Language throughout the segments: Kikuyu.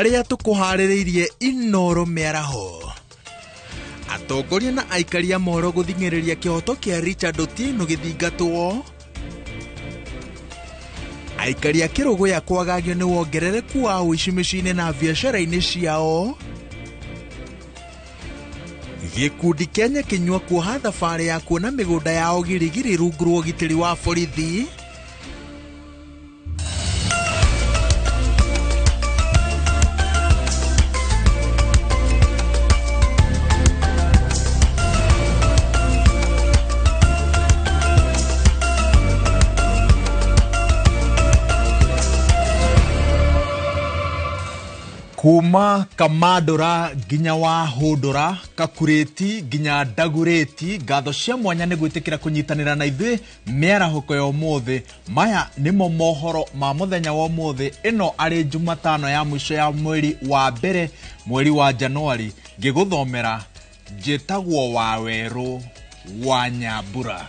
Marĩa tũkũharĩrĩirie Inoro mĩaraho. Atongoria na aikari a mohoro gũthing'ĩrĩria kĩhoto kĩa Richard Otieno gĩthingatwo. Aikari a Kĩrũgũya kwagagio nĩ wongerereku wa ũici mĩciĩ-inĩ na biacara-inĩ ciao. Gĩkundi kĩa Nyakinyua kuoha thabarĩ ya kuona mĩgũnda yao Girigiri rungu rwa ũgitĩri wa borithi. Kuma Kamandũra nginya Wahũndũra, Kakurĩti nginya Ndagurĩti, ngatho cia mwanya nĩ gwĩtĩkĩra kũnyitanĩra na ithuĩ mĩarahũko ya ũmũthĩ. Maya nĩmo mohoro ma mũthenya wa ũmũthĩ, ĩno arĩ Jumatano ya mũico ya mweri wa mbere, mweri wa Januari. Ngĩgũthomera njĩtagwo Wawerũ wa Nyambura.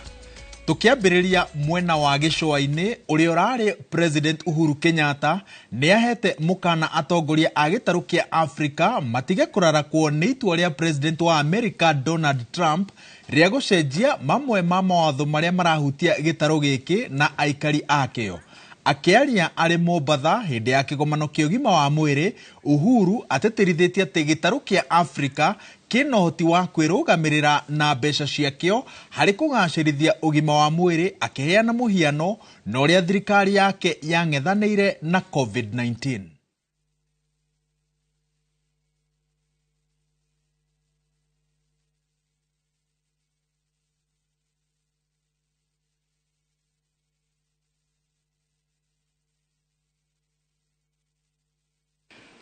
Tũkĩambĩrĩria mwena wa gĩcũa-inĩ, ũrĩa ũrarĩ President Uhuru Kenyatta nĩ ahete mũkana atongoria a gĩtarũ kĩa Afrika matige kũrarakwo nĩ itua rĩa President wa Amerika Donald Trump rĩa gũcenjia mamwe ma mawatho marĩa marahutia gĩtarũ gĩkĩ na aikari akĩo. Akĩaria arĩ Mombatha hĩndĩ ya kĩgomano kĩa ũgima wa mwĩrĩ, Uhuru atĩtĩrithĩtie atĩ gĩtarũ kĩa Afrika kĩna ũhoti wa kwĩrũgamĩrĩra na mbeca ciakĩo harĩ kũgacĩrithia ũgima wa mwĩrĩ, akĩheana mũhiano na ũrĩa thirikari yake yang'ethanĩire na COVID-19.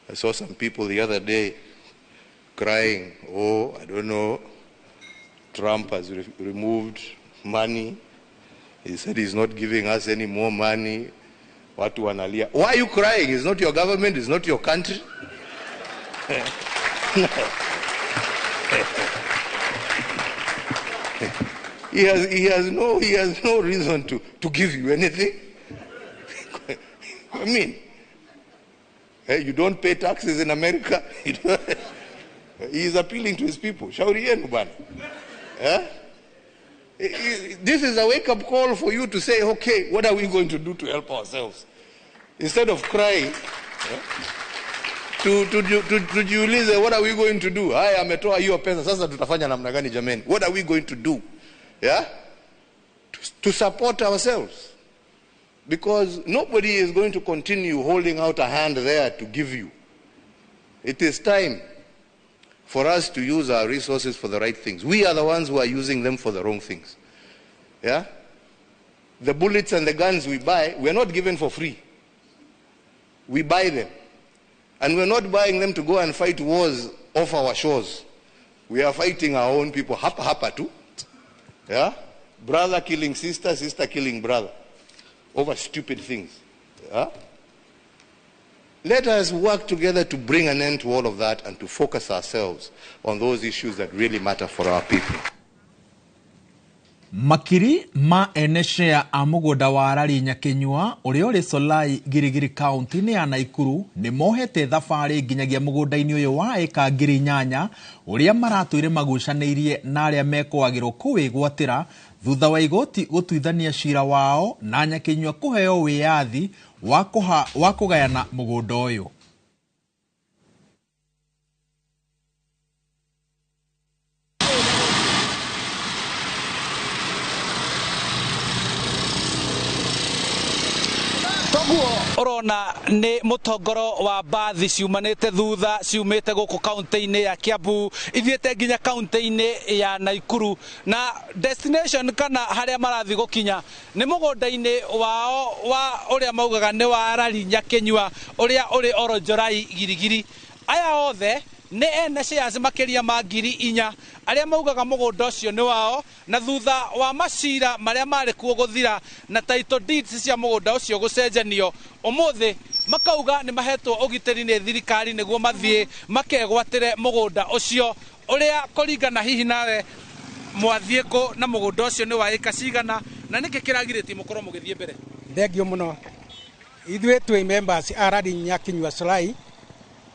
I saw some people the other day crying, oh, I don't know, Trump has removed money. He said he's not giving us any more money. Watu wanalia. Why are you crying? It's not your government, it's not your country. He has no reason to give you anything. I mean, hey, you don't pay taxes in America. He is appealing to his people. Shauri yenu bwana. Eh? This is a wake-up call for you to say, okay, what are we going to do to help ourselves? Instead of crying, tujiulize, what are we going to do? Haya, ametoa hiyo pesa, sasa tutafanya namna gani jameni? What are we going to do? Yeah? To support ourselves. Because nobody is going to continue holding out a hand there to give you. It is time for us to use our resources for the right things. We are the ones who are using them for the wrong things. Yeah? The bullets and the guns we buy, we are not given for free. We buy them. And we're not buying them to go and fight wars off our shores. We are fighting our own people. Hapa hapa too. Yeah? Brother killing sister, sister killing brother. Over stupid things. Yeah? Let us work together to bring an end to all of that and to focus ourselves on those issues that really matter for our people. Makiri ma ene share a mũgũnda wa Arari Nyakinyua ũrĩa ũrĩ Solai Girigiri County-inĩ ya Naikuru nĩ mohete thabarĩ nginyagia mũgũnda-inĩ ũyũ wa ĩka 8,000 ũrĩa maratũire magucanĩirie na arĩa mekwagĩrwo kũwĩgwatĩra thutha wa igoti gũtuithania cira wao na Nyakinyua kũheo wĩyathi wa kũgayana mũgũnda ũyũ. Urona ni mutongoro wa mbathi ciumanite thutha ciumite guku kaunti-ini ya Kiambu ithiete nginya kaunti-ini ya Naikuru na destination kana haria marathi gukinya ni mugunda-ini wao wa uria maugaga ni wa Arari Nyakinyua uria uri Oronjorai Girigiri. Aya othe ni ene shares makiria ma 4,000 aria maugaga mugunda ucio ni wao na thutha wa macira maria mari kuo guthira na title deeds cia mugunda ucio gucenjanio umuthi makauga ni mahetwo ugitiri ni thirikari niguo mathie makegwatire mugunda ucio uria kuringana hihi nawe mwathie ku na mugunda ucio ni wa eka cigana na niki kiragiriti mukorwo mugithie mbere. Thengio muno ithuĩ twĩ members a Arari Nyakinyua Solai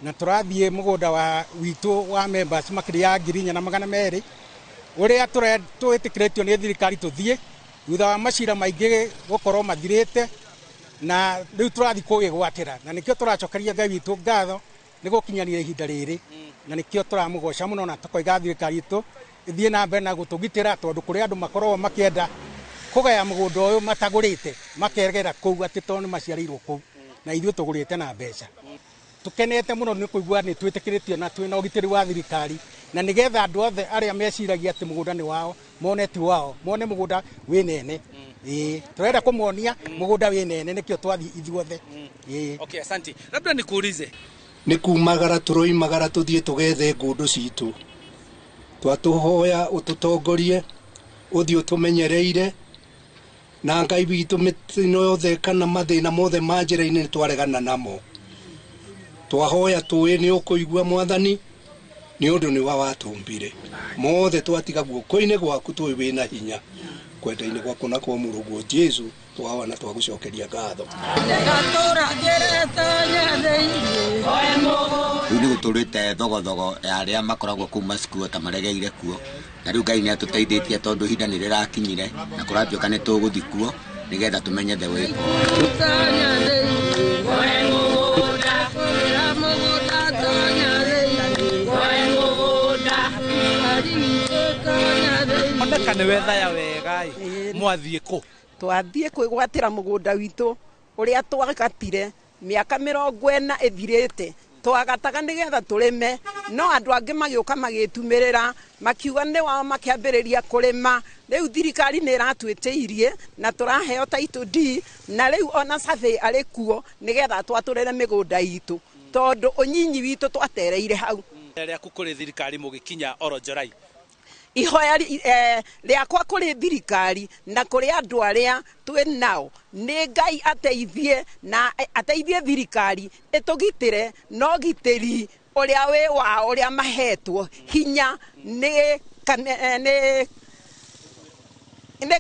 Na tũrathiĩ mũgũnda wa witũ wa members makĩria ya 4200 ũrĩa twĩtĩkĩrĩtio nĩ thirikari tũthiĩ thutha wa macira maingĩ gũkorwo mathirĩte, na rĩu tũrathiĩ kũgĩgwatĩra, na nĩkĩo tũracokeria Ngai witũ ngatho nĩ gũkinyania ihinda rĩrĩ, na nĩkĩo tũramũgoca mũno na tũkoiga thirikari itũ ĩthiĩ na mbere na gũtũgitĩra, tondũ kũrĩ andũ makoragwo makĩenda kũgaya mũgũnda ũyũ matagũrĩte makegera kũu atĩ tondũ nĩ maciarĩirwo kũu, na ithuĩ tũgũrĩte na mbeca. Tũkenete mũno nĩ kũigua nĩ twĩtĩkĩrĩtio na twĩna ũgitĩri wa thirikari, na nĩgetha andũ othe arĩa meciragia atĩ mũgũnda nĩ wao mone ti wao, mone mũgũnda wĩ nene. Ĩĩ, tũrenda kũmonia mũgũnda wĩ nene, nĩkĩo twathiĩ ithuothe. Ĩĩ. Okay, asante. Labda nikuulize, nĩ kumagara tũroimagara tũthiĩ tũgethe ngũndũ citũ, twatũhoya ũtũtongorie ũthiĩ ũtũmenyereire, na Ngai witũ mĩtino yothe kana mathĩna mothe ma njĩra-inĩ nĩ twaregana namo. Twahoya tũĩ nĩ ũkũigua Mwathani, nĩ ũndũ nĩwe watũmbire mothe, twatiga guoko-inĩ gwaku tũĩ wĩna hinya, kwenda-inĩ gwaku na kwa mũrũguo Jesu twahoya na twagũcokeria ngatho. Rĩu nĩ gũtũrĩte thogothogo ya arĩa makoragwo kũu macikuo ta maregeire kuo, na rĩu Ngai nĩ atũteithĩtie tondũ ihinda nĩ rĩrakinyire na kũratuĩka nĩ tũgũthiĩ kuo nĩgetha tũmenye the way forward. Oneka nĩ wethaya wega ĩ, mwathiĩ kũ? Twathiĩ kwĩgwatĩra mũgũnda witũ ũrĩa twagatire mĩaka 40 ĩthirĩte, twagataga nĩgetha tũrĩme, no andũ angĩ magĩũka magĩtumĩrĩra makiuga nĩ wao, makĩambĩrĩria kũrĩma. Rĩu thirikari nĩ ĩratwĩtĩirie na tũraheo title deed, na rĩu ona survey arĩ kuo nĩgetha twatũrĩre mĩgũnda itũ, tondũ ũnyinyi witũ twatereire hau. Rĩaku kũrĩ thirikari mũgĩkinya Oronjorai? Ihoya rĩakwa kũrĩ thirikari na kũrĩ andũ arĩa twĩ nao nĩ Ngai ateithie, na ateithie thirikari ĩtũgitĩre na ũgitĩri ũrĩa wĩ wao, ũrĩa mahetwo hinya nĩ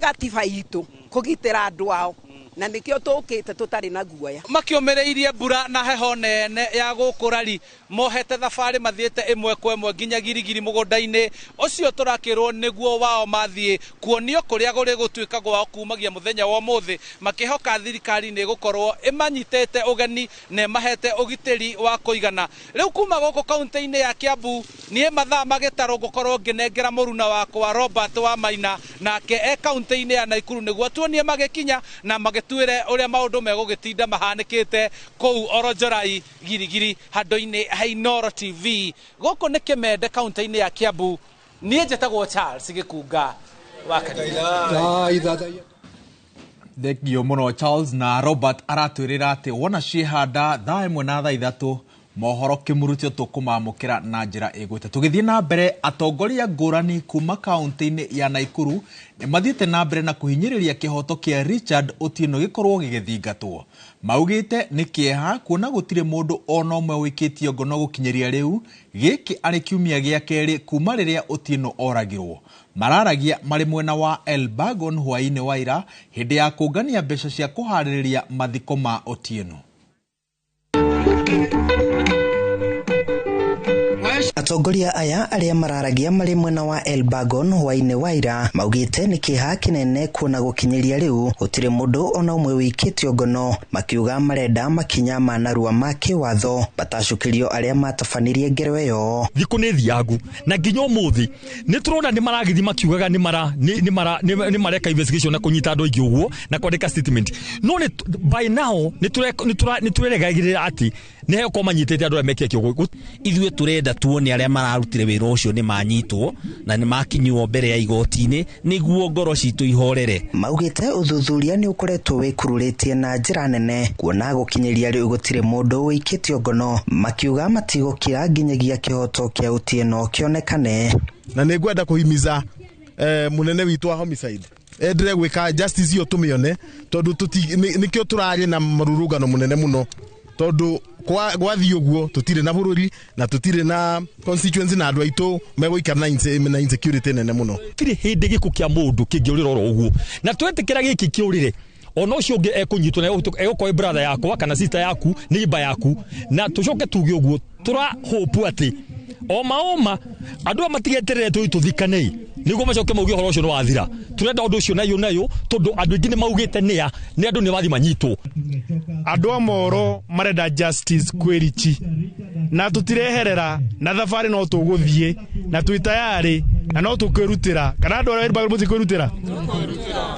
gatiba itũ kũgitĩra andũ ao, na nĩkĩo tũkĩte tũtarĩ na guoya. Makĩũmĩrĩirie mbura na heho nene ya gũkũ rari, mohete thabarĩ mathiĩte ĩmwe kwa ĩmwe nginya Girigiri mũgũnda-inĩ ũcio tũrakĩrwo nĩguo wao mathiĩ kuonio kũrĩa kũrĩ gũtuĩka gwao kumagia mũthenya wa ũmũthĩ, makĩhoka thirikari nĩ ĩgũkorwo ĩmanyitĩte ũgeni na ĩmahete ũgitĩri wa kũigana. Rĩu kuma gũkũ kaunti-inĩ ya Kiambu, niĩ mathaa magĩtarũ ngũkorwo ngĩnengera mũruna wakwa Robert wa Maina, nake e kaunti-inĩ ya Naikuru nĩguo tuonie magĩkinya na magĩtuĩre ũrĩa maũndũ megũgĩtinda mahanĩkĩte kũu Oronjorai Girigiri handũ-inĩ ha Inooro TV. Gũkũ nĩ Kĩmende kaunti-inĩ ya Kiambu. Niĩ njĩtagwo Charles Gĩkunga wa Kanitha. Thengio mũno Charles. Na Robert aratwĩrĩra atĩ wona ciĩhanda thaa 1 na thaa 3 mohoro kĩmurutio tũkũmamũkĩra na njĩra ĩgwĩte. Tũgĩthiĩ na mbere, atongoria ngũrani kuma kaunti-inĩ ya Naikuru nĩ mathiĩte na mbere na kũhinyĩrĩria kĩhoto kĩa Richard Otieno gĩkorwo gĩgĩthingatwo. Maugĩte nĩ kĩeha kuona gũtirĩ mũndũ ona ũmwe wĩkĩtio ngono gũkinyĩria rĩu, gĩkĩ arĩ kiumia gĩa kerĩ kuma rĩrĩa Otieno oragirwo. Mararagia marĩ mwena wa Elbagon hwaĩ-inĩ wa ira hĩndĩ ya kũngania mbeca cia kũharĩrĩria mathiko ma Otieno. Atongoria aya arĩa mararagia marĩ mwena wa Elbagon hwaĩ-inĩ wa ira maugĩte nĩ kĩeha kĩnene kuona gũkinyĩria rĩu gũtirĩ mũndũ ona ũmwe wĩkĩtio ngono, makiuga marenda makinya ma narua ma kĩwatho matacũkĩrio arĩa matabanirie ngero ĩyo. Thikũ nĩ thiangu na nginya ũmũthĩ nĩ tũrona nĩ maragĩthiĩ makiugaga nĩ mareka investigation na kũnyita andũ aingĩ ũguo na kwandĩka statement, no nĩ by now nĩ tũreregagĩrĩra atĩ nĩ hegũkorwo manyitĩte andũ arĩa mekire kĩũgũ. Ithuĩ tũrenda tuone arĩa mararutire wĩra ũcio nĩ manyitwo na nĩ makinywo mbere ya igoti-inĩ nĩguo ngoro citũ ihorere. Maugĩte ũthuthuria nĩ ũkoretwo wĩkururĩtie na njĩra nene kuona gũkinyĩria rĩu gũtirĩ mũndũ wĩikĩtio ngono, makiuga matigũkira nginyagia kĩhoto kĩa Otieno kĩonekane. Na nĩ ngwenda kũhimiza mũnene witũ wa homicide endere gwĩka justice iyo tũmĩone, tondũ nĩkĩo tũrarĩ na marurungano mũnene mũno, tondũ gwathiĩ ũguo tũtirĩ na bũrũri na tũtirĩ na constituency na andũ aitũ megũikara na insecurity nene mũno. Tirĩ hĩndĩ gĩkuũ kĩa mũndũ kĩngĩũrĩra oro ũguo, na twetĩkĩra gĩkĩ kĩũrĩre Ona ũcio ũngĩ ekũnyitwo na egũkorwo brother yakwa kana sister yaku, neighbor yaku. Na tũcoke tuge ũguo, tũra hope atĩ oma andũ aya matigeterere tũthiĩ tũthikane nĩguo macoke mauge ũhoro ũcio nĩ wathira. Tũrenda ũndũ ũcio nayo tondũ andũ aingĩ nĩ maugĩte nĩa nĩ andũ nĩ wathi manyitwo. Andũ a Moro marenda justice kwĩ Richi na tũtireherera na thabarĩ no tũgũthiĩ na twĩ tayarĩ na no tũkwĩrutĩra. Kana andũ arĩa mũtikwĩrutĩra?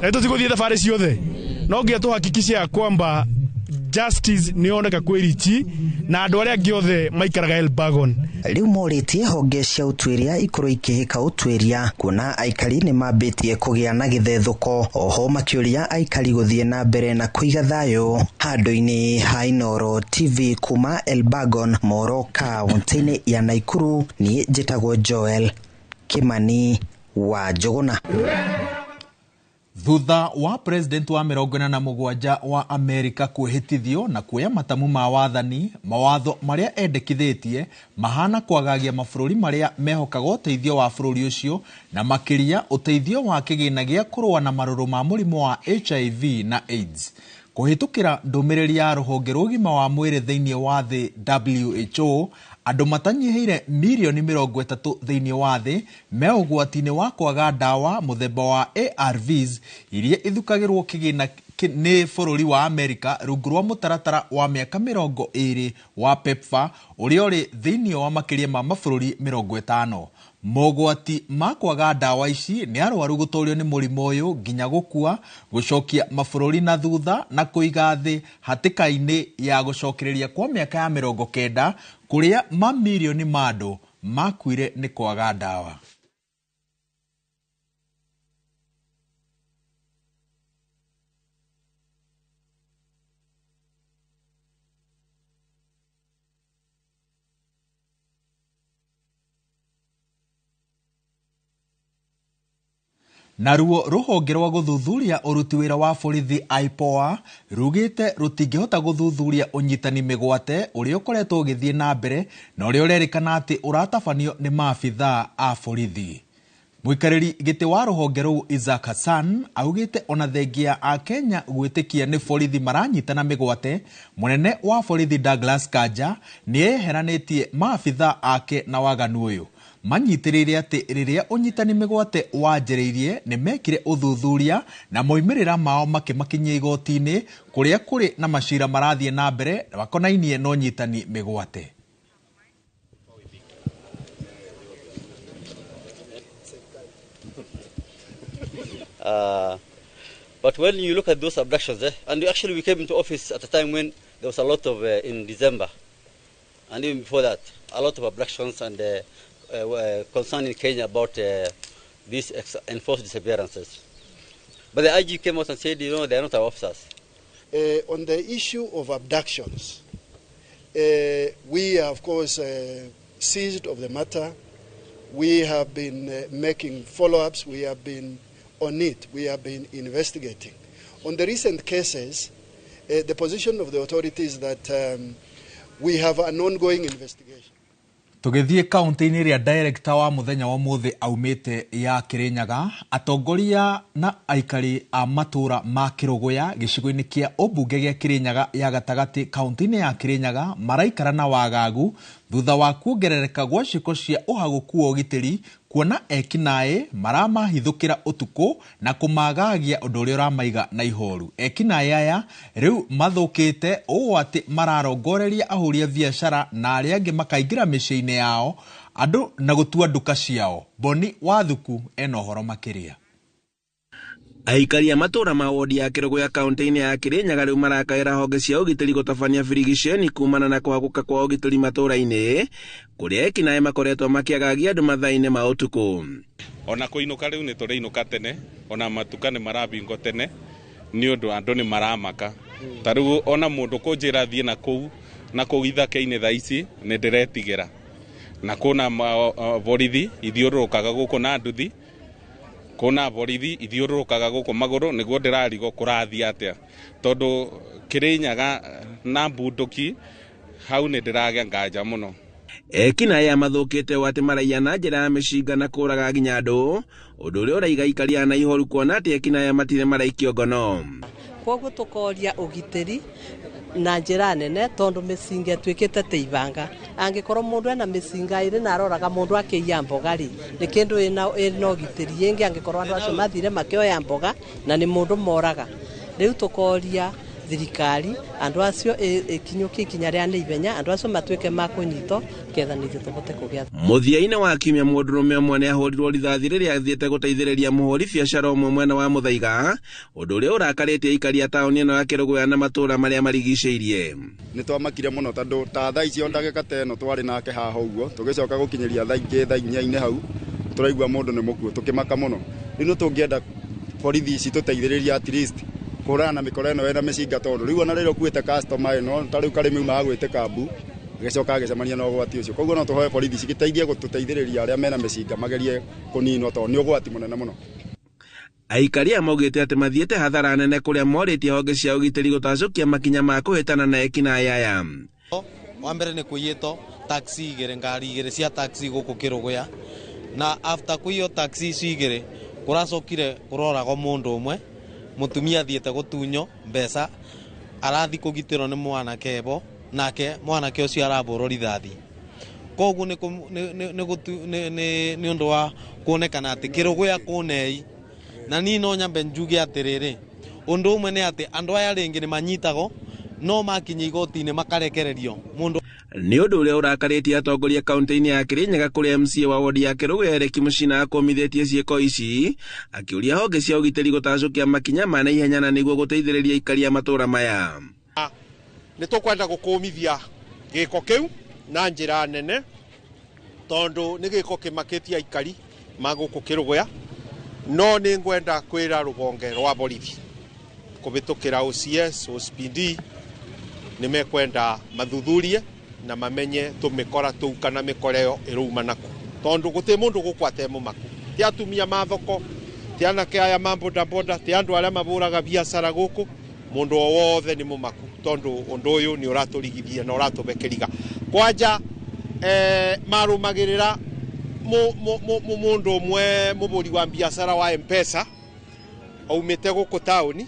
Tũtigũthiĩ thabarĩ ciothe, no nginya tũhakikishe ya kwamba justice nĩ yoneka kwĩ Richi na andũ arĩa angĩ othe maikaraga Elbagon. Rĩu morĩtie honge cia ũtuĩria ikorwo ikĩhĩka ũtuĩria kuona aikari nĩ mambĩtie kũgĩa na gĩthethũko. Oho makĩũria aikari gũthiĩ na mbere na kũiga thayũ. Handũ-inĩ ha Inooro TV kuma Elbagon, Moro, kaunti-inĩ ya Naikuru, niĩ njĩtagwo Joel Kimani wa Njũgũna. Thutha wa president wa 47 wa Amerika kwĩhĩtithio na kuoya matamu ma wathani, mawatho marĩa endekithĩtie mahana kwagagia mabũrũri marĩa mehokaga ũteithio wa bũrũri ũcio na makĩria ũteithio wa kĩgĩna gĩa kũrũa na marũrũ ma mũrimũ wa HIV na AIDS. Kũhĩtũkĩra ndũmĩrĩri ya rũhonge rwa ũgima wa mwĩrĩ thĩinĩ wa thĩ WHO, andũ matanyihĩire mirioni 30 thĩinĩ wa thĩ me ũgwati-inĩ wa kwaga ndawa mũthemba wa ARVs iria ithukagĩrwo kĩgĩna nĩ bũrũri wa Amerika rungu rwa mũtaratara wa mĩaka 20 wa PEPFAR ũrĩa ũrĩ thĩinĩ wa makĩria ma mabũrũri 50. Mogwati ma kwaga ndawa ici nĩ arwaru gũtorio nĩ mũrimũ ũyũ nginya gũkua, gũcokia mabũrũri na thutha na kũiga thĩ hatĩka-inĩ ya gũcokereria kwa mĩaka ya 90 kũrĩa mamirioni ma andũ makuire nĩ kwaga ndawa. Naruo rũhonge rwa gũthuthuria ũruti wĩra wa borithi IPOA rugĩte rũtingĩhota gũthuthuria ũnyitani mĩgwate ũrĩa ũkoretwo ũgĩthiĩ na mbere na ũrĩa ũrerĩkana atĩ ũratabanio nĩ maabithaa a borithi. Mũikarĩri gĩtĩ wa rũhonge rũu Isaac Hassan augĩte ona thengia a Kenya gwĩtĩkia nĩ borithi maranyitana mĩgwate, mũnene wa borithi Douglas Kanja nĩ eheranĩtie maabithaa ake na waganu ũyũ. Manyitĩrĩire atĩ rĩrĩa ũnyitani mĩgwate wanjĩrĩirie nĩ mekire ũthuthuria na moimĩrĩra mao makĩmakinyia igoti-inĩ kũrĩa kũrĩ na macira marathiĩ na mbere makonainie na ũnyitani mĩgwate. But when you look at those abductions, and actually we came into office at a time when there was a lot of, in December, and even before that, a lot of abductions and concern in Kenya about these enforced disappearances. But the IG came out and said, you know, they are not our officers. On the issue of abductions, we are, of course, seized of the matter. We have been making follow-ups. We have been on it. We have been investigating. On the recent cases, the position of the authorities is that we have an ongoing investigation. Tũgĩthiĩ kaunti-inĩ ĩrĩa director wa mũthenya wa ũmũthĩ aumĩte ya Kĩrĩnyaga, atongoria na aikari a matũra ma Kĩrũgũya gĩcigo-inĩ kĩa ũmbunge gĩa Kĩrĩnyaga ya gatagatĩ kaunti-inĩ ya Kĩrĩnyaga maraikara na wagagu thutha wa kuongerereka gwa ciĩko cia ũhagũku wa ũgitĩri kuona ekinaĩ maramahithũkĩra ũtukũ na kũmagagia ũndũ ũrĩa ũramaiga na ihoru. Ekinaĩ aya rĩu mathũkĩte ũũ atĩ mararongoreria ahũri a biacara na arĩa angĩ makaingĩra mĩciĩ-inĩ yao andũ na gũtua nduka ciao. Boni Wathuku ena ũhoro makĩria. Aikari a matũra ma wodi ya Kĩrũgũya kaunti-inĩ ya Kĩrĩnyaga rĩu marakaĩra honge cia ũgitĩri gũtabania birigiceni kumana na kũhagũka kwa ũgitĩri matũra-inĩ kũrĩa ekinaĩ makoretwo makĩagagia andũ mathaa-inĩ ma ũtukũ. Ona kũinũka rĩu nĩ tũrainũka tene, ona matuka nĩ marabingwo tene nĩ ũndũ andũ nĩ maramaka. Ta rĩu ona mũndũ kũnjĩra thiĩ na kũu ithaka-inĩ thaa ici nĩ ndĩretigĩra. Na kũna borithi ithiũrũrũkaga gũkũ na nduthi, kũna borithi ithiũrũrũkaga gũkũ magũrũ nĩguo ndĩrarigwo kũrathiĩ atĩa tondũ Kĩrĩnyaga na mbunduki hau nĩ ndĩragĩa nganja mũno. Ekinaĩ aya mathũkĩte ũũ atĩ maraiya na njĩra ya mĩcinga na kũraga nginya andũ, ũndũ ũrĩa ũraiga aikari a na ihoru kuona atĩ ekinaĩ aya matirĩ maraikio ngono. Koguo tukoria ugitiri na njira nene tondu micinga ituikite ta ibanga. Angikorwo mundu ena micinga iri na aroraga mundu akiiya mboga ri, ni kindu ina ugitiri yingi angikorwo andu acio mathire makioya mboga na ni mundu moraga. Riu tukoria thirikari andu acio ikinyukie ikinya ria na ihenya, andu acio matuike ma kunyitwo ketha nithuĩ tũhote kũgĩa. Mũthia-inĩ wa kiumia mũndũrũme ũmwe nĩahũrirwo rithathi rĩrĩa athiĩte gũteithĩrĩria mũhũri biacara ũmwe mwena wa Mũthaiga, ũndũ ũrĩa ũrakarĩtie aikari a taũni ĩno ya Kĩrũgũya na matũũra marĩa marigicĩirie. Nĩ twamakire mũno tondũ ta thaa icio ndagĩka ta ĩno twarĩ nake haha ũguo, tũgĩcoka gũkinyĩria thaa ingĩ thaa inya-inĩ hau tũraigua mũndũ nĩ mũkuũ, tũkĩmaka mũno. Rĩu nĩ tũngĩenda borithi ici tũteithĩrĩrie at least kũhũrana na mĩkora ĩno ĩna mĩcinga, tondũ rĩu ona rĩrĩa ũkuĩte customer ĩno ta rĩu karĩmi umaga gwĩtĩka mbu agĩcoka agĩcemania na ũgwati ũcio. Koguo no tũhoe borithi cigĩteithie gũtũteithĩrĩria arĩa mena mĩcinga magerie kũninwo tondũ nĩ ũgwati mũnene mũno. Aikari aya maugĩte atĩ mathiĩte hathara nene kũrĩa morĩtie honge cia ũgitĩri gũtacũkia makinya ma kũhĩtana na ekinaĩ aya. Wa mbere nĩ kũiyĩtwo taxi igĩrĩ, ngari igĩrĩ cia taxi gũkũ Kĩrũgũya, na after kũiywo taxi icio igĩrĩ kũracokire kũroragwo mũndũ ũmwe, mũtumia athiĩte gũtunywo mbeca, arathi kũgitĩrwo nĩ mwanake bo, nake mwanake ũcio arabũrwo rithathi. Koguo nĩ ũndũ wa kuonekana atĩ Kĩrũgũya kũnei. Na niĩ no nyambe njuge atĩrĩrĩ, ũndũ ũmwe nĩ atĩ andũ aya rĩngĩ nĩ manyitagwo no makinya igoti-inĩ makarekererio mũndũ. Nĩ ũndũ ũrĩa ũrakarĩtie atongoria kaunti-inĩ ya Kĩrĩnyaga kũrĩa MCA wa wodi ya Kĩrũgũya Eric Mũcina akũmithĩtie ciĩko ici, akĩũria honge cia ũgitĩri gũtacũkia makinya ma naihenya na nĩguo gũteithĩrĩria aikari a matũũra maya. Nĩ tũkwenda gũkũmithia gĩko kĩu na njĩra nene tondũ nĩ gĩko kĩmakĩtie aikari ma gũkũ Kĩrũgũya, no nĩ ngwenda kwĩra rũhonge rwa borithi kũhĩtũkĩra OCS, OCPD nĩ mekwenda mathuthurie na mamenye tũmĩkora tũu kana mĩkora ĩyo ĩrauma nakũ, tondũ gũtirĩ mũndũ gũkũ atemũmaku. Ti atumia ma thoko, ti anake aya ma bodaboda, ti andũ arĩa mabũraga biacara gũkũ, mũndũ o wothe nĩ mũmaku tondũ ũndũ ũyũ nĩ ũratũrigithia na ũratũbekeriga. Kwanja marũmagĩrĩra mũndũ ũmwe mũbũri wa biacara wa M-Pesa aumĩte gũkũ taũni.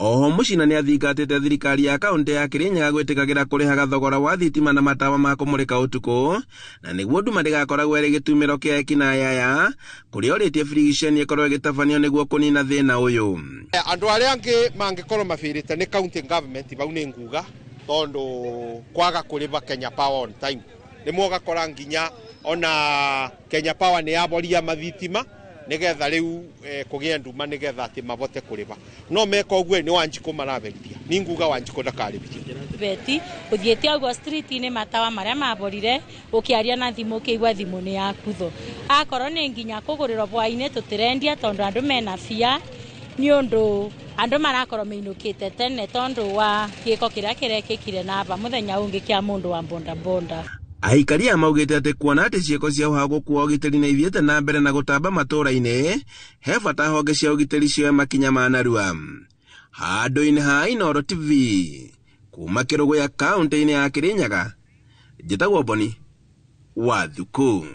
Oho Mũcina nĩ athingatĩte thirikari ya kaunti ya Kĩrĩnyaga gwĩtĩkagĩra kũrĩhaga thogora wa thitima na matawa ma kũmũrĩka ũtukũ, na nĩguo nduma ndĩgakoragwo ĩrĩ gĩtumĩro kĩa ekinaĩ aya, kũrĩa orĩtie birigiceni ĩkorwo ĩgĩtabanio nĩguo kũnina thĩna ũyũ. Andũ arĩa angĩ mangĩkorwo mabĩrĩte nĩ county government, bau nĩ nguga tondũ kwaga kũrĩba Kenya Power on time, rĩmwe ũgakora nginya ona Kenya Power nĩ yaboria mathitima nigetha riu kũgĩe nduma nigetha atĩ mabote kũrĩba. No meka ũguo nĩ Wanjikũ maraberithia, ni nguga Wanjikũ ndakarĩbithia. Beti ũthiĩte ũguo street-inĩ matawa marĩa maborire, ũkĩaria na thimũ ũkĩigua thimũ nĩ yakutho. Akorwo nĩ nginya kũgũrĩrwo bwainĩ tũtirendia tondũ andũ mena bia, nĩ ũndũ andũ marakorwo meinũkĩte tene tondũ wa gĩko kĩrĩa kĩrekĩkire naba mũthenya ũngĩ kĩa mũndũ wa bodaboda. Aikari aya maugĩte atĩ kuona atĩ ciĩko cia ũhagũku wa ũgitĩri nĩ ithiĩte na mbere na gũtamba matũũra-inĩ, he bata honge cia ũgitĩri cioe makinya ma narua. Handũ-inĩ ha Inooro TV kuma Kĩrũgũya kaunti-inĩ ya Kĩrĩnyaga, njĩtagwo Boni wa Thuku.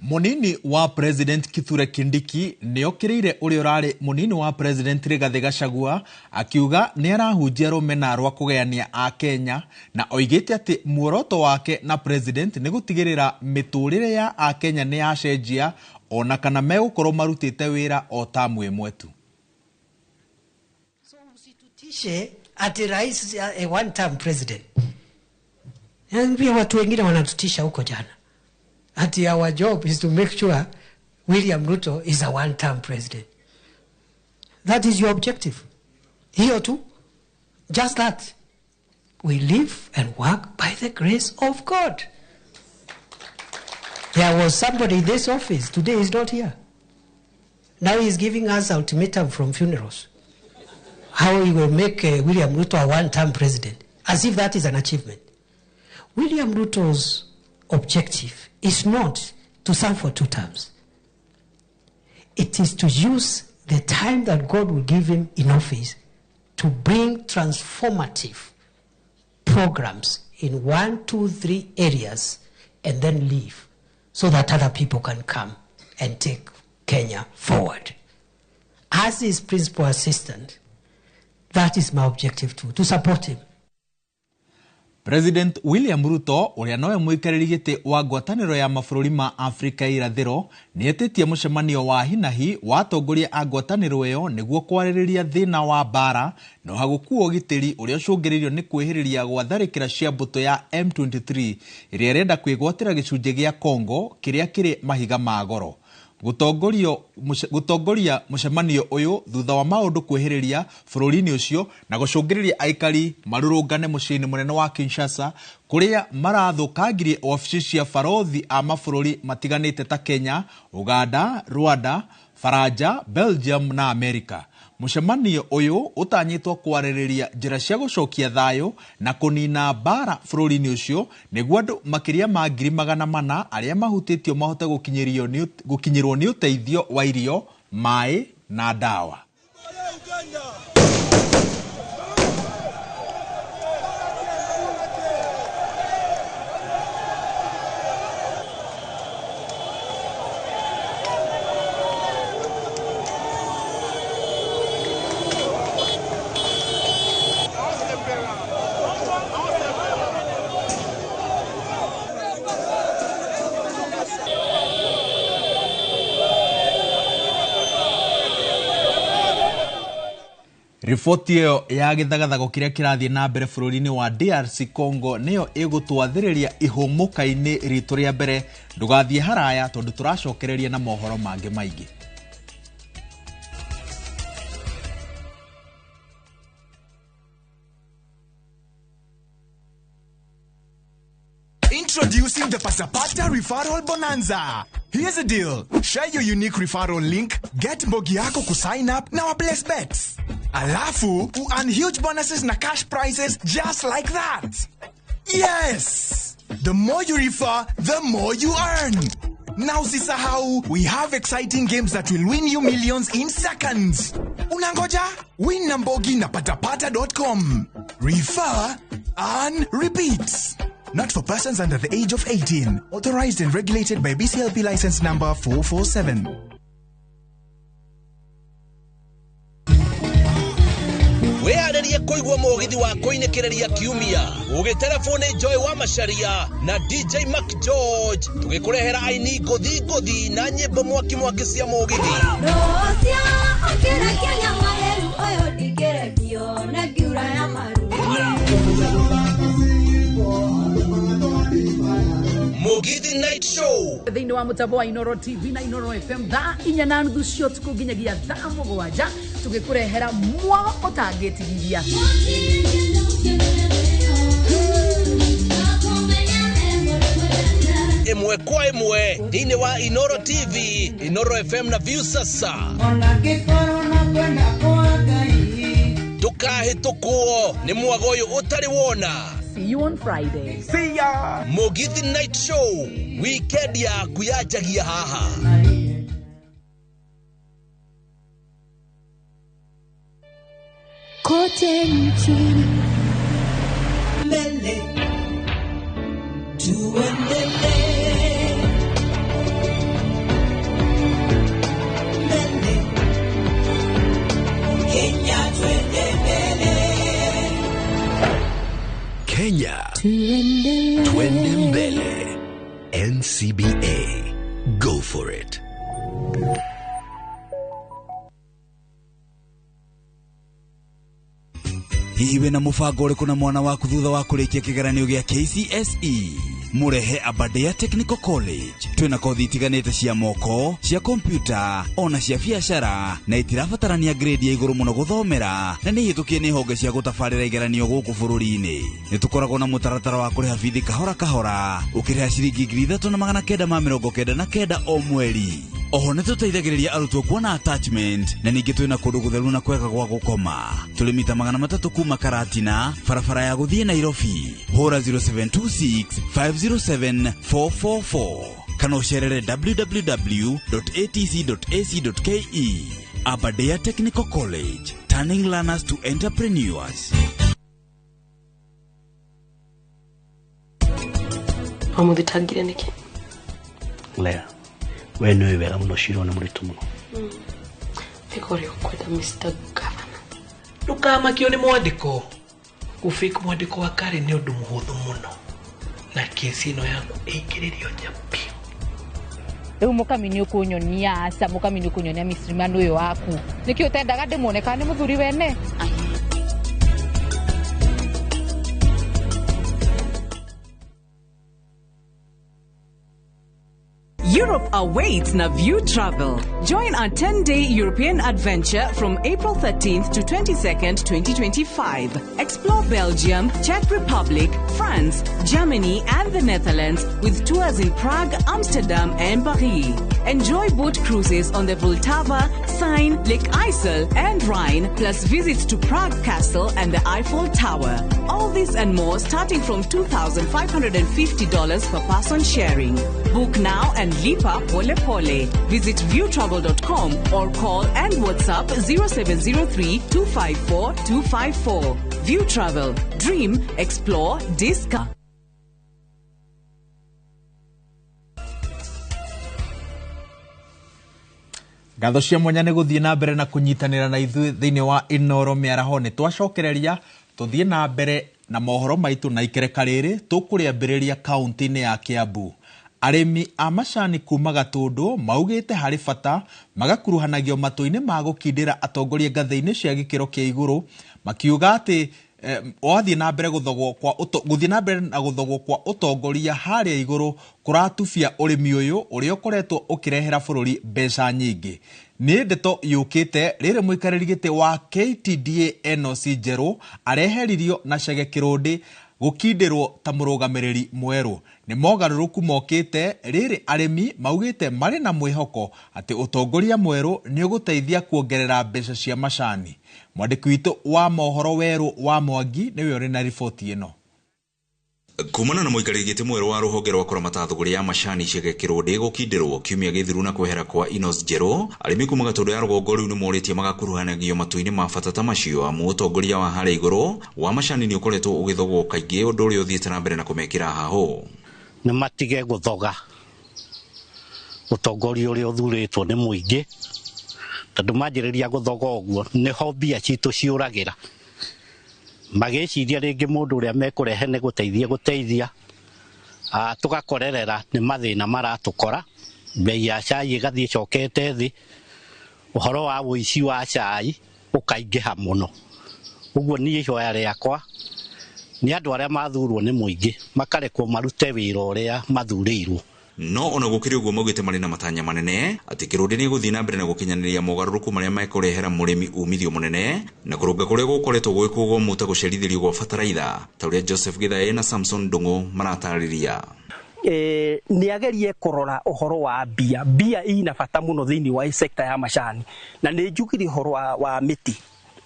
Munini wa President Kithure Kindiki nĩokĩrĩire ũrĩa ũrarĩ munini wa President Rigathĩ Gachagua akiuga nĩ arahunjia rũmena rwa kũgayania Akenya, na oigĩte atĩ muoroto wake na President nĩ gũtigĩrĩra mĩtũrĩre ya Akenya nĩ yacenjia ona kana megũkorwo marutĩte wĩra o tamu ĩmwe tu. So usitutishe ati rais a one term president. Pia watu wengine wanatutisha huko jana. Ati our job is to make sure William Ruto is a one-term president. That is your objective. Hiyo tu. Just that. We live and work by the grace of God. There was somebody in this office. Today he's not here. Now he's giving us ultimatum from funerals. How he will make William Ruto a one-term president. As if that is an achievement. William Ruto's objective is not to serve for 2 terms. It is to use the time that God will give him in office to bring transformative programs in 1, 2, 3 areas and then leave so that other people can come and take Kenya forward. As his principal assistant, That is my objective too, to support him. President William Ruto ũrĩa nowe mũikarĩri gĩtĩ wa ngwatanĩro ya mabũrũri ma Afrika irathĩro nĩetĩtie mũcemanio wa hinahi wa atongoria a ngwatanĩro ĩyo nĩguo kwarĩrĩria thĩna wa mbara na ũhagũku wa ũgitĩri ũrĩa ũcũngĩrĩirio nĩ kwĩhĩrĩria gwa tharĩkĩra cia mbũtũ ya M23 ĩrĩa ĩrenda kwĩgwatĩra gĩcunjĩ gĩa Congo kĩrĩa kĩrĩ mahiga ma goro. Gũtongoria mũcemanio ũyũ thutha wa maũndũ kwĩhĩrĩria bũrũri-inĩ ũcio na gũcũngĩrĩria aikari marũrũngane mũciĩ-inĩ mũnene wa Kinshasa kũrĩa marathũkangirie obici cia barothi a mabũrũri matiganĩte ta Kenya, Uganda, Rwanda, Faranja, Belgium na Amerika. Mũcemanio ũyũ ũtanyĩtwo kwarĩrĩria njĩra cia gũcokia thayũ na kũnina mbara bũrũri-inĩ ũcio nĩguo andũ makĩria ma 400,000 arĩa mahutĩtio mahote gũkinyĩrwo nĩ ũteithio wa irio, maĩ na ndawa. Riboti ĩyo ya gĩthagathago kĩrĩa kĩrathiĩ na mbere bũrũri-inĩ wa DRC Congo nĩyo ĩgũtwathĩrĩria ihũmũka-inĩ ritũ rĩa mbere. Ndũgathiĩ haraya tondũ tũracokereria na mohoro mangĩ maingĩ. Introducing the Pasapata Referral Bonanza. Here's the deal. Share your unique referral link, get mbogi yako kusign up na wa place bets. Alafu, earn huge bonuses na cash prizes just like that. Yes! The more you refer, the more you earn. Now usisahau, we have exciting games that will win you millions in seconds. Unangoja? Win na mbogi na patapata.com. Refer, earn, repeat. Not for persons under the age of 18. Authorized and regulated by BCLP license number 447. Wĩharĩrie kũigua mũgithi wa kũinĩkĩrĩria kiumia ũgĩterebwo nĩ Joy wa Macharia na DJ Mac George tũgĩkũrehera aini ngũthi ngũthi na nyĩmbo mwaki mwaki cia mũgithi. Mugithi Night Show thĩinĩ wa mũtambo wa Inoro TV na Inoro FM thaa 4:30 cia ũtukũ nginyagia thaa 7 tũgĩkũrehera mwago ũtangĩtigithia. Ĩmwe kwa ĩmwe thĩinĩ wa Inoro TV, Inoro FM na Viusasa. Ndũkahĩtũkwo nĩ mwago ũyũ ũtarĩ wona. See you on Friday. See ya. Mugithi Night Show. Weekend yaku yanjagia haha. Kote nchini mbele tuendelee mbele Kenya tuende mbele. Kenya Twende Mbele. NCBA. Go for it. Hihi wĩna mũbango ũrĩkũ na mwana waku thutha wa kũrĩkia kĩgeranio gĩa KCSE? Mũrehe Aberdare Technical College. Twĩna kothi itiganĩte cia moko, cia kompyuta, ona cia biacara, na itirabatarania grade ya igũrũ mũno gũthomera, na nĩ ihĩtũkie nĩ honge cia gũtabarĩra igeranio gũkũ bũrũri-inĩ. Nĩ tũkoragwo na mũtaratara wa kũrĩha bithi kahora kahora, ũkĩrĩha ciringi 3,999 o mweri. Oho nĩ tũteithagĩrĩria arutwo kuona attachment, na ningĩ twĩna kũndũ gũtheru na kwega gwa gũkoma. Tũrĩ mita 300 kuma Karatina, barabara ya gũthiĩ Nairobi. Hũra 0726 507 444 kana ũcerere www.atc.ac.ke. Aberdare Technical College, turning learners to entrepreneurs. Wamũthitangire nĩkĩ? Lea, we nĩũĩ wega mũno cira nĩ mũritũ mũno. Thika ũrĩa ũkwenda Mr. Governor. Ndũkamakio nĩ mwandĩko. Gũfake mwandĩko wa Karen nĩ ũndũ mũhũthũ mũno, na kesi ĩno yaku ĩingĩrĩrio nyapi. Rĩu mũkami nĩ ũkũnyonia, aca mũkami nĩ ũkũnyonia micrimano ũyũ waku. Nĩkĩ ũtendaga ndĩmuone kana nĩ mũthuri wene? Europe awaits na View Travel. Join our 10-day European adventure from April 13th to 22nd, 2025. Explore Belgium, Czech Republic, France, Germany, and the Netherlands with tours in Prague, Amsterdam, and Paris. Enjoy boat cruises on the Vltava, Seine, Lake Isel, and Rhine, plus visits to Prague Castle and the Eiffel Tower. All this and more starting from $2,550 per person sharing. Book now and lipa pole pole. Visit viewtravel.com or call and WhatsApp 0703 254 254. View Travel. Dream, explore, discover. Ngatho cia mwanya nĩ gũthiĩ na mbere na kũnyitanĩra na ithuĩ thĩinĩ wa Inooro mĩaraho. Nĩ twacokereria tũthiĩ na mbere na mohoro maitũ na ikereka rĩrĩ tũkũrĩambĩrĩria kaunti-inĩ ya Kiambu. Arĩmi a macani kuma Gatũndũ maugĩte harĩ bata magakuruhanagio matũ-inĩ ma gũkindĩra atongoria ngathĩ-inĩ cia gĩkĩro kĩa igũrũ, makiuga atĩ wathiĩ na mbere gũthogwo kwa gũthiĩ na mbere na gũthogwo kwa ũtongoria harĩa igũrũ kũratubia ũrĩmi ũyũ ũrĩa ũkoretwo ũkĩrehera bũrũri mbeca nyingĩ. Nĩ ndeto yũkĩte rĩrĩ mũikarĩri gĩtĩ wa KTDA Enosi Njerũ areheririo na Chege Kĩrũndĩ gũkindĩrwo ta mũrũgamĩrĩri mwerũ. Nĩ mogarũrũku mokĩte rĩrĩ arĩmi maugĩte marĩ na mwĩhoko atĩ ũtongoria mwerũ nĩ ũgũteithia kuongerera mbeca cia macani. Mwandĩki witũ wa mohoro Werũ wa Mwangi nĩwe ũrĩ na riboti ĩno. Kumana na mũikarĩri gĩtĩ mwerũ wa rũhonge rwa kũramata thũgũrĩ ya macani Chege Kĩrũndĩ gũkindĩrwo kiumia gĩthiru na kwehera kwa Enos Njerũ, arĩmi kuma Gatũndũ ya rũgongo rĩu nĩmorĩtie magakuruhanagio matũ-inĩ ma bata ta macio, amu ũtongoria wa harĩa igũrũ wa macani nĩ ũkoretwo ũgĩthogwo kaingĩ, ũndũ ũrĩa ũthiĩte na mbere na kũmekĩra hahũ. Nĩ matige gũthoga ũtongoria ũrĩa ũthurĩtwo nĩ mũingĩ, tondũ manjĩrĩria gũthoga ũguo nĩho mbia citũ ciũragĩra. Magĩciria rĩngĩ mũndũ ũrĩa mekũrehe nĩ gũteithia tũgakorerera nĩ mathĩna maratũkora, bei ya cai ĩgathiĩ ĩcokete thĩ, ũhoro wa ũici wa cai ũkaingĩha mũno. Ũguo niĩ ihoya rĩakwa nĩ andũ arĩa mathurwo nĩ mũingĩ makarekwo marute wĩra ũrĩa mathurĩirwo. No ona gũkĩrĩ ũguo maugĩte marĩ na matanya manene atĩ Kĩrũndĩ nĩ gũthiĩ na mbere na gũkinyanĩria mogarũrũku marĩa mekũrehera mũrĩmi umithio mũnene na kũrũnga kũrĩa gũkoretwo gwĩkwo ta gũcerithĩrio gwa bataraitha, ta ũrĩa Joseph Githae na Samson Ndung'u maratarĩria. Nĩ agerie kũrora ũhoro wa mbia. Mbia ina bata mũno thĩinĩ wa sector ya macani, na nĩ njugire ũhoro wa mĩtĩ.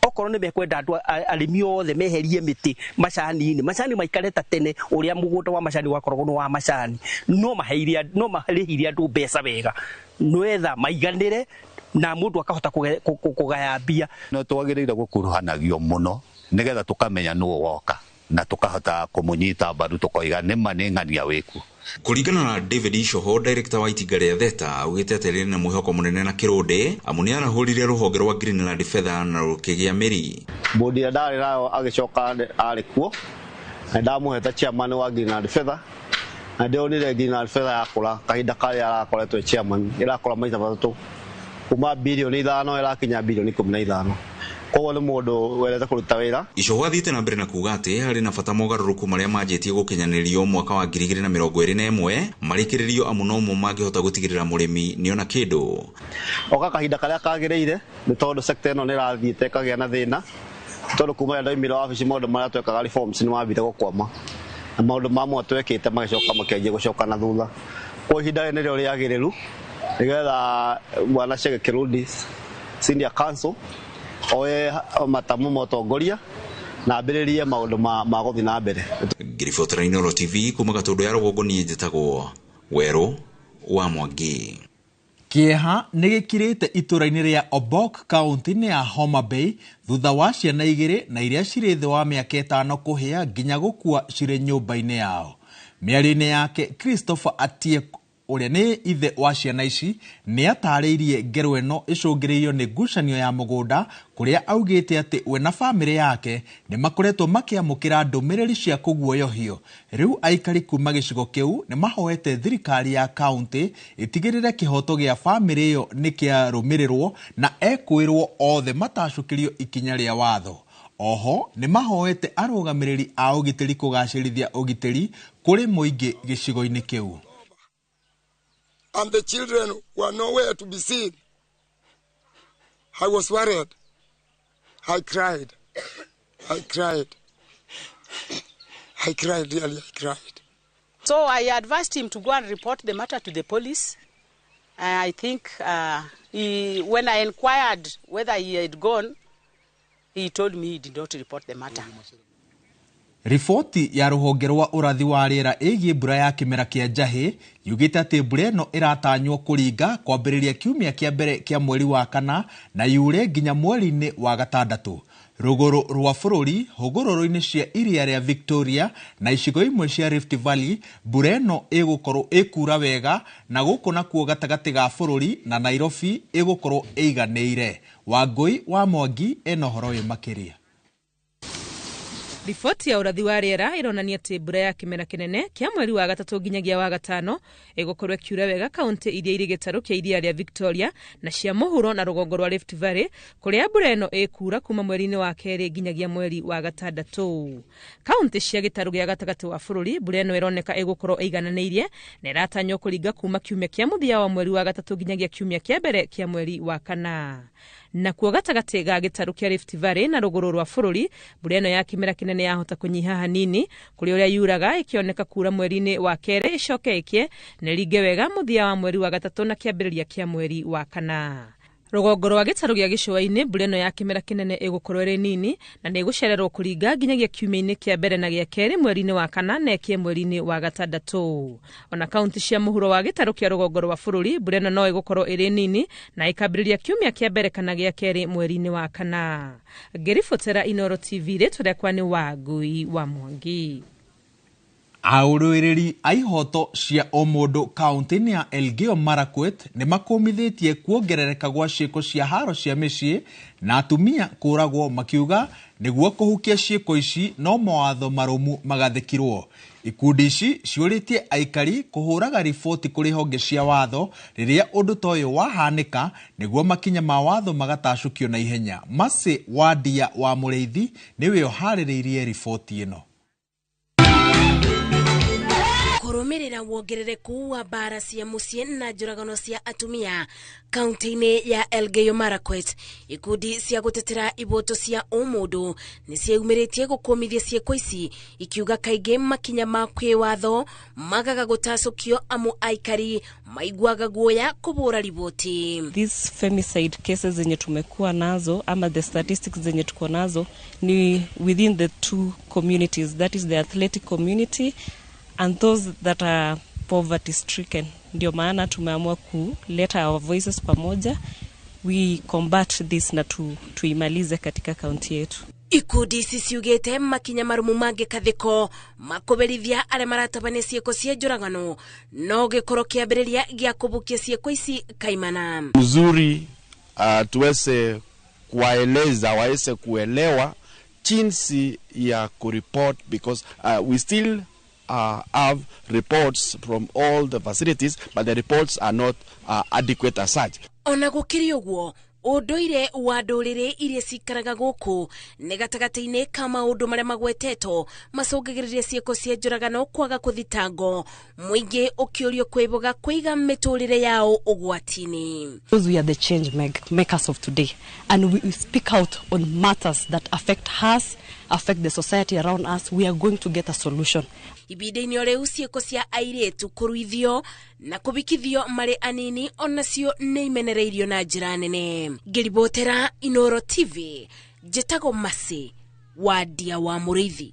Okorwo nĩ mekwenda andũ arĩmi othe meherie mĩtĩ macani-inĩ, macani maikare ta tene ũrĩa mũgũnda wa macani wakoragwo nĩ wa macani, no marĩhire andũ mbeca wega nwetha maiganĩre na mũndũ akahota kũgaya mbia. No twagĩrĩire gũkuruhanagio mũno nĩgetha tũkamenya nũũ woka na tũkahota kũmũnyita mbaru tũkoiga nĩma nĩ ng'ania wĩkuo. Kũringana na David Icoho, director wa itinga rĩa Theta, augĩte atĩ rĩrĩ na mwĩhoko mũnene na Kĩrũndĩ amu nĩ arahũrire rũhonge rwa Greenland fedha na rũkĩgĩa mĩri. Bodi ĩrĩa ndarĩ nayo agĩcoka arĩ kuo na ndamũhete chairman wa Greenland fedha, na ndĩronire Greenland fedha yakũra kahinda karĩa arakoretwo chairman ĩrakũra maita matatũ, kuma birioni 5 ĩrakinya birioni 15. Koguo nĩ mũndũ wendete kũruta wĩra. Icoho athiĩte na mbere na kuuga atĩ harĩ na bata mogarũrũku marĩa manjĩtie gũkinyanĩrio mwaka wa 2021 marĩkĩrĩrio, amu nomo mangĩhota gũtigĩrĩra mũrĩmi nĩona kĩndũ. Oka kahinda karĩa kagĩrĩire nĩ tondũ sector ĩno nĩ ĩrathiĩte ĩkagĩa na thĩna, tondũ kuma rĩrĩa ndaumire wabici maũndũ marĩa twekaga reforms nĩ mambire gũkwama, na maũndũ mamwe twekĩte magĩcoka makĩanjia gũcoka na thutha. Kwa ihinda rĩrĩ nĩrĩo rĩagĩrĩru nĩgetha bwana Chege Kĩrũndĩ Senior Council oe matamu ma ũtongoria na ambĩrĩrie maũndũ ma gũthiĩ na mbere. Ngĩribotera Inooro TV kuma Gatũndũ ya rũgongo, niĩ njĩtagwo Werũ wa Mwangi. Kĩeha nĩ gĩkirĩte itũra-inĩ rĩa Obok kaunti-inĩ ya Homa Bay thutha wa ciana igĩrĩ na iria cirĩ thĩ wa mĩaka 5 kũhĩa nginya gũkua cirĩ nyũmba-inĩ yao. Mĩario-inĩ yake Christopher Ũrĩa nĩ ithe wa ciana ici nĩ atarĩirie ngero ĩno ĩcũngĩrĩirio nĩ ngucanio ya mũgũnda, kũrĩa augĩte atĩ we na bamĩrĩ yake nĩ makoretwo makĩamũkĩra ndũmĩrĩri cia kũguoyohio. Rĩu aikari kuma gĩcigo kĩu nĩ mahoete thirikari ya kaũntĩ ĩtigĩrĩre kĩhoto gĩa bamĩrĩ ĩyo nĩ kĩarũmĩrĩrwo na ekũĩrwo othe matacũkĩrio ikinya rĩa watho. Oho nĩ mahoete arũgamĩrĩri a ũgitĩri kũgacĩrithia ũgitĩri kũrĩ mũingĩ gĩcigo-inĩ kĩu. And the children were nowhere to be seen. I was worried. I cried. I cried. I cried, really, I cried. So I advised him to go and report the matter to the police. I think when I inquired whether he had gone, he told me he did not report the matter. Riboti ya rũhonge rwa ũrathi wa rĩera ĩgiĩ mbura ya kĩmera kĩa njahĩ yugĩte atĩ mbura ĩno ĩratanywo kũringa kwambĩrĩria kiumia kĩa mbere kĩa mweri wa kana na yure nginya mweri-inĩ wa gatandatũ. Rũgũrũ rwa bũrũri, hũgũrũrũ-inĩ cia iria rĩa Victoria na icigo imwe cia Rift Valley, mbura ĩno ĩgũkorwo ĩkura wega, na gũkũ nakuo gatagatĩ ga bũrũri na Nairobi ĩgũkorwo ĩiganĩire. Wangũi wa Mwangi ena ũhoro ũyũ makĩria. Riboti ya ũrathi wa rĩera ĩronania atĩ mbura ya kĩmera kĩnene kĩa mweri wa gatatũ nginyagia wa gatano ĩgũkorwo ĩkiura wega kaũntĩ iria irĩ gĩtarũ kĩa iria rĩa Victoria na cia mũhuro na rũgongo rwa Rift Valley, kũrĩa mbura ĩno ĩkura kuma mweri-inĩ wa kerĩ nginyagia mweri wa gatandatũ. Kaũntĩ cia gĩtarũ gĩa gatagatĩ wa bũrũri, mbura ĩno ĩroneka ĩgũkorwo ĩigananĩirie na ĩratanywo kũringa kuma kiumia kĩa mũthia wa mweri wa gatatũ nginyagia kiumia kĩa mbere kĩa mweri wa kana. Nakuo gatagatĩ ga gĩtarũ kĩa Rift Valley na rũgũrũ rwa bũrũri, mbura ĩno ya kĩmera kĩnene yahota kũnyiha hanini kũrĩ ũrĩa yuraga, ĩkĩoneka kura mweri-inĩ wa kerĩ ĩcoke ĩkĩe na ĩringe wega mũthia wa mweri wa gatatũ na kĩambĩrĩria kĩa mweri wa kana. Rũgongo rwa gĩtarũ gĩa gĩcũa-inĩ, mbura ĩno ya kĩmera kĩnene ĩgũkorwo ĩrĩ nini na nĩ ĩgũcererwo kũringa nginyagia kiumia-inĩ kĩa mbere na gĩa kerĩ mweri-inĩ wa kana na ĩkĩe mweri-inĩ wa gatandatũ. Ona kaũntĩ cia mũhuro wa gĩtarũ kĩa rũgongo rwa bũrũri, mbura ĩno no ĩgũkorwo ĩrĩ nini na ĩkambĩrĩria kiumia kĩa mbere kana gĩa kerĩ mweri-inĩ wa kana. Ngĩribotera Inooro TV, rĩtwa rĩakwa nĩ Wangũi wa Mwangi. Arũĩrĩri a ihoto cia ũmũndũ kaũntĩ-inĩ ya Elgeyo Marakwet nĩ makũmithĩtie kuongerereka gwa ciĩko cia haro cia mĩciĩ na atumia kũragwo, makiuga nĩguo kũhukia ciĩko ici no mawatho marũmu magathĩkirwo. Ikundi ici ciũrĩtie aikari kũhũraga riboti kũrĩ honge cia watho rĩrĩa ũndũ ta ũyũ wahanĩka nĩguo makinya ma watho magatacũkio na ihenya. Mercy Wandia wa Mũrĩithi nĩwe ũharĩrĩirie riboti ĩno. Kũrũmĩrĩra wongerereku wa mbara cia mũciĩ na njũragano cia atumia kaunti-inĩ ya Elgeyo Marakwet, ikundi cia gũtetera iboto cia ũmũndũ nĩ ciĩyumĩrĩtie gũkũmithia ciĩko ici, ikiuga kaingĩ makinya ma kĩwatho magaga gũtacũkio amu aikari maiguaga guoya kũbũra riboti. These femicide cases zenye tumekuwa nazo ama the statistics zenye tuko nazo ni within the two communities, that is the athletic community and those that are poverty stricken. Ndio maana tumeamua kuleta our voices pamoja, we combat this na tuimalize katika kaunti yetu. Ikundi ici ciugĩte makinya marumu mangĩkathĩko makũberithia arĩa maratabania ciĩko cia njũragano no gĩkorwo kĩambĩrĩria gĩa kũbukia ciĩko ici kaimana. Mzuri tuweze kuwaeleza waweze kuelewa jinsi ya kureport, because we still have reports from all the facilities, but the reports are not adequate as such. Ona gũkĩrĩ ũguo, ũndũire wa ndũrĩrĩ iria cikaraga gũkũ nĩ gatagatĩ-inĩ ka maũndũ marĩa magwetetwo macũngagĩrĩria ciĩko cia njũragano kwaga kũthitangwo, mũingĩ ũkĩũrio kwĩboga kũiga mĩtũrĩre yao ũgwati-inĩ. Because we are the change makers of today, and we speak out on matters that affect us, affect the society around us, we are going to get a solution. Ibinda-inĩ o rĩu ciĩko cia airĩtu kũruithio na kũbikithio marĩ anini onacio nĩ imenereirio na njĩra nene. Ngĩribotera Inooro TV, njĩtagwo Mercy Wandia wa Mũrĩithi.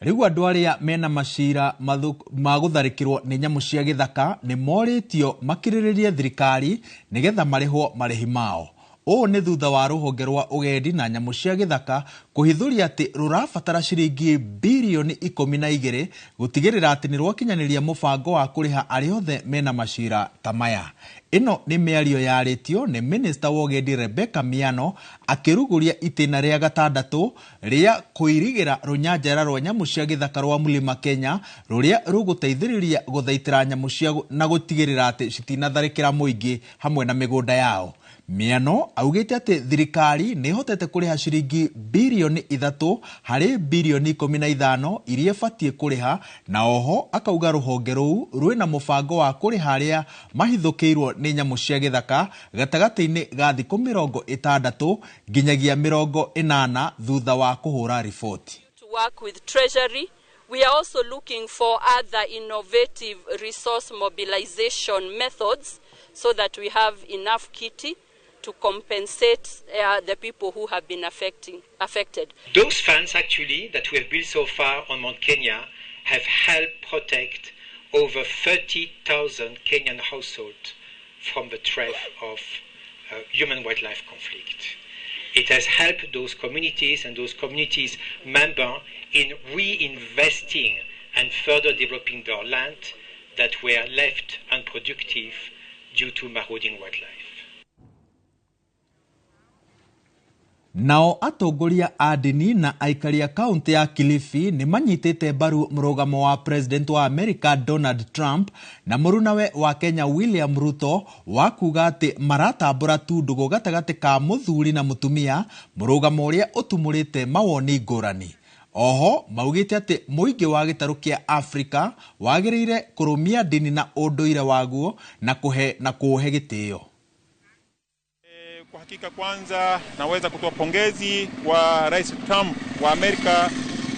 Rĩu andũ arĩa mena macira ma gũtharĩkĩrwo nĩ nyamũ cia gĩthaka nĩ morĩtio makirĩrĩrie thirikari nĩgetha marĩhwo marĩhi mao. Ũũ nĩ thutha wa rũhonge rwa ũgendi na nyamũ cia gĩthaka kũhithũria atĩ rũrabatara ciringi birioni 12 gũtigĩrĩra atĩ nĩ rwakinyanĩria mũbango wa kũrĩha arĩa othe mena macira ta maya. Ĩno nĩ mĩario yarĩtio nĩ minista wa ũgendi Rebecca Miano akĩrugũria itĩna rĩa gatandatũ rĩa kũirigĩra rũnyanjara rwa nyamũ cia gĩthaka rwa Mlima Kenya rũrĩa rũgũteithĩrĩria gũthaitĩra nyamũ cia na gũtigĩrĩra atĩ citinatharĩkĩra mũingĩ hamwe na mĩgũnda yao. Miano augĩte atĩ thirikari nĩ ĩhotete kũrĩha ciringi birioni 3 harĩ birioni 15 iria ĩbatiĩ kũrĩha, na oho akauga rũhonge rũu rwĩna mũbango wa kũrĩha arĩa mahithũkĩirwo nĩ nyamũ cia gĩthaka gatagatĩ-inĩ ga thikũ 60 nginyagia 80 thutha wa kũhũra riboti. To work with Treasury, we are also looking for other innovative resource mobilization methods so that we have enough kitty to compensate the people who have been affected. Those funds actually that we have built so far on Mount Kenya have helped protect over 30,000 Kenyan households from the threat of human-wildlife conflict. It has helped those communities and those communities' members in reinvesting and further developing their land that were left unproductive due to marauding wildlife. Nao atongoria a ndini na aikari a kaunti ya Kilifi nĩ manyitĩte mbaru mũrũgamo wa President wa America Donald Trump na mũrunawe wa Kenya William Ruto wa kuga atĩ maratambũra tu ndũgũ gatagatĩ ka mũthuri na mũtumia, mũrũgamo ũrĩa ũtumũrĩte mawoni ngũrani. Oho maugĩte atĩ mũingĩ wa gĩtarũ kĩa Afrika wagĩrĩire kũrũmia ndini na ũndũire waguo na kũũhe gĩtĩo. Kwa hakika kwanza naweza kutoa pongezi kwa Rais Trump wa Amerika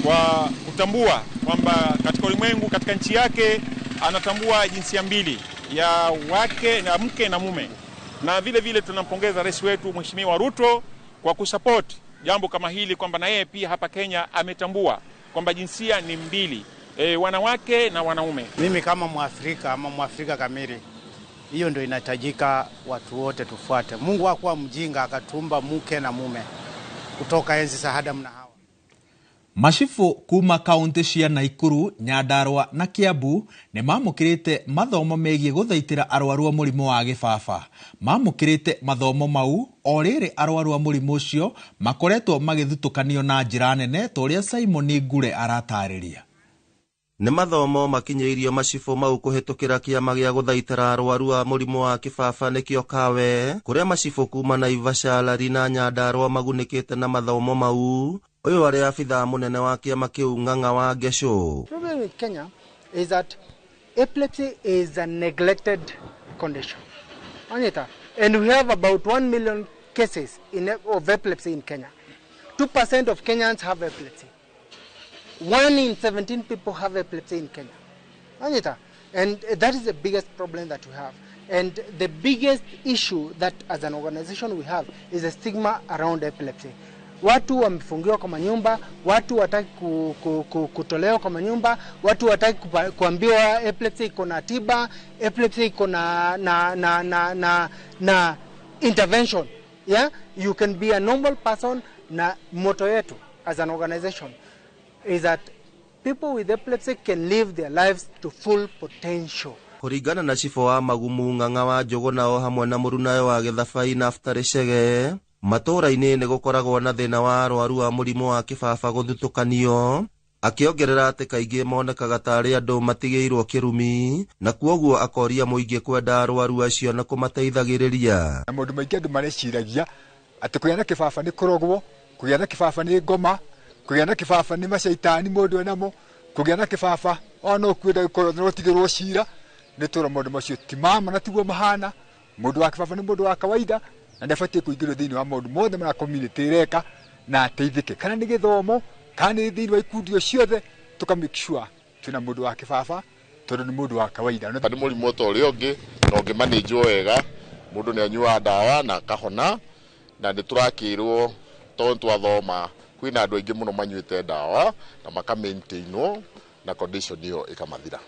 kwa kutambua kwamba katika ulimwengu, katika nchi yake anatambua jinsia mbili ya wake na mke na mume. Na vile vile tunampongeza rais wetu Mheshimiwa Ruto kwa kusupport jambo kama hili, kwamba na yeye pia hapa Kenya ametambua kwamba jinsia ni mbili, wanawake na wanaume. Mimi kama Mwafrika ama Mwafrika kamili, hiyo ndio inahitajika watu wote tufuate. Mungu hakuwa mjinga akatumba mke na mume kutoka enzi za Adam na Hawa. Macibu kuma kaunti cia Naikuru, Nyandarua na Kiambu nĩ mamũkĩrĩte mathomo megiĩ gũthaitĩra arwaru a mũrimũ wa gĩbaba. Mamũkĩrĩte mathomo mau o rĩrĩ arwaru a mũrimũ ũcio makoretwo magĩthutũkanio na njĩra nene ta ũrĩa Simon Ngure aratarĩria. Nĩ mathomo makinyĩirio macibũ mau kũhĩtũkĩra kĩama gĩa gũthaitĩra arwaru a mũrimũ wa kĩbaba nĩkĩo Kawe, kũrĩa macibũ kuma Naivasha, Lari na Nyandarua magunĩkĩte na mathomo mau. Ũyũ arĩ abithaa mũnene wa kĩama kĩu Ng'ang'a wa Ngecũ. The problem with Kenya is that epilepsy is a neglected condition. Anita, and we have about 1 million cases of epilepsy in Kenya. 2% of Kenyans have epilepsy. 1 in 17 people have epilepsy in Kenya. Anita, and that is the biggest problem that we have. And the biggest issue that as an organization we have is the stigma around epilepsy. Watu wamefungiwa kwa manyumba, watu wataki kutolewa kwa manyumba, watu wataki kuambiwa epilepsy iko na tiba, epilepsy iko na intervention. Yeah, you can be a normal person. Na motto yetu as an organization is that people with epilepsy can live their lives to full potential. Kũringana na cibũ wa Magumu Ng'ang'a wa Njũgũna o hamwe na mũrunawe wa Gĩthabai Naftali Chege, matũũra-inĩ nĩ gũkoragwo na thĩna wa arwaru a mũrimũ wa kĩbaba gũthutũkanio, akĩongerera atĩ kaingĩ monekaga tarĩ andũ matigĩirwo kĩrumi, na kuoguo akoria mũingĩ kwenda arwaru acio na kũmateithagĩrĩria. Na maũndũ maingĩ andũ mareciragia atĩ kũgĩa na kĩbaba nĩ kũrogwo, kũgĩa na kĩbaba nĩ ngoma, kũgĩa na kĩbaba nĩ macaitani mũndũ enamo, kũgĩa na kĩbaba ona ũkwenda gũkorwo nĩ ũtigĩrwo cira, nĩ tũra maũndũ macio ti mama na tiguo mahana. Mũndũ wa kĩbaba nĩ mũndũ wa kawaida na ndabatiĩ kũingĩrio thĩinĩ wa maũndũ mothe marĩa community ĩreka na ateithĩke, kana nĩ gĩthomo kana nĩ thĩinĩ wa ikundi o ciothe, tũka make sure twĩna mũndũ wa kĩbaba tondũ nĩ mũndũ wa kawaida. Nĩ mũrimũ ta ũrĩa ũngĩ na ũngĩmanĩnjwo wega, mũndũ nĩ anyuaga ndawa na akahona, na nĩ tũrakĩrwo tondũ twathoma kwĩna andũ aingĩ mũno manyuĩte ndawa na makamaintainwo na condition ĩyo ĩkamathira.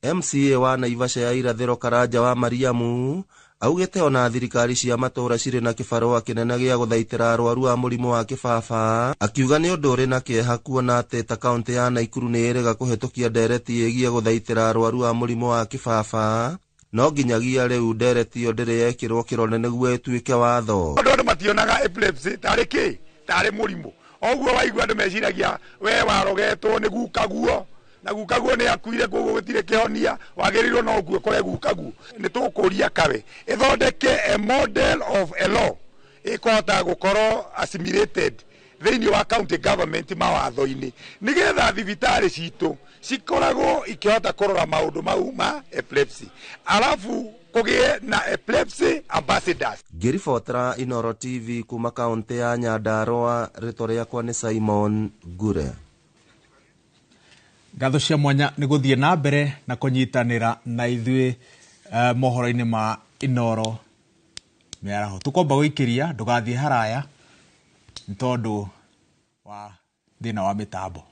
MCA wa Naivasha ya irathĩro Karanja wa Mariamu augĩte ona thirikari cia matũũra cirĩ na kĩbarũa kĩnene gĩa gũthaitĩra arwaru a mũrimũ wa kĩbaba, akiuga nĩ ũndũ ũrĩ na kĩeha kuona atĩ ta kaũntĩ ya Naikuru nĩ ĩrĩga kũhetũkia ndereti ĩgiĩ gũthaitĩra arwaru a mũrimũ wa kĩbaba, no nginyagia rĩu ndereti ĩyo ndĩrĩ yekĩrwo kĩrore nĩguo ĩtuĩke watho. Andũ mationaga epilepsy tarĩ kĩ tarĩ mũrimũ, oguo waigua andũ meciragia we warogetwo nĩ gukaguo na gukaguo nĩ akuire, koguo gũtirĩ kĩhonia, wagĩrĩirwo no ũkue kũre gukaguo. Nĩ tũkũria kawe ĩthondeke a model of a law ĩkũhota gũkorwo assimilated thĩinĩ wa county government mawatho-inĩ, nĩgetha thibitarĩ citũ cikoragwo ikĩhota kũrora maũndũ mau ma epilepsy, alafu kũgĩe na epilepsy ambassadors. Ngĩribotera Inoro TV kuma kaũntĩ ya Nyandarua, rĩtwa rĩakwa nĩ Simon Ngure. Ngatho cia mwanya nĩ gũthiĩ na mbere na kũnyitanĩra na ithuĩ mohoro-inĩ ma Inoro mĩaraho. Tũkwamba gũikĩria ndũgathiĩ haraya nĩ tondũ wa thĩna wa mĩtambo.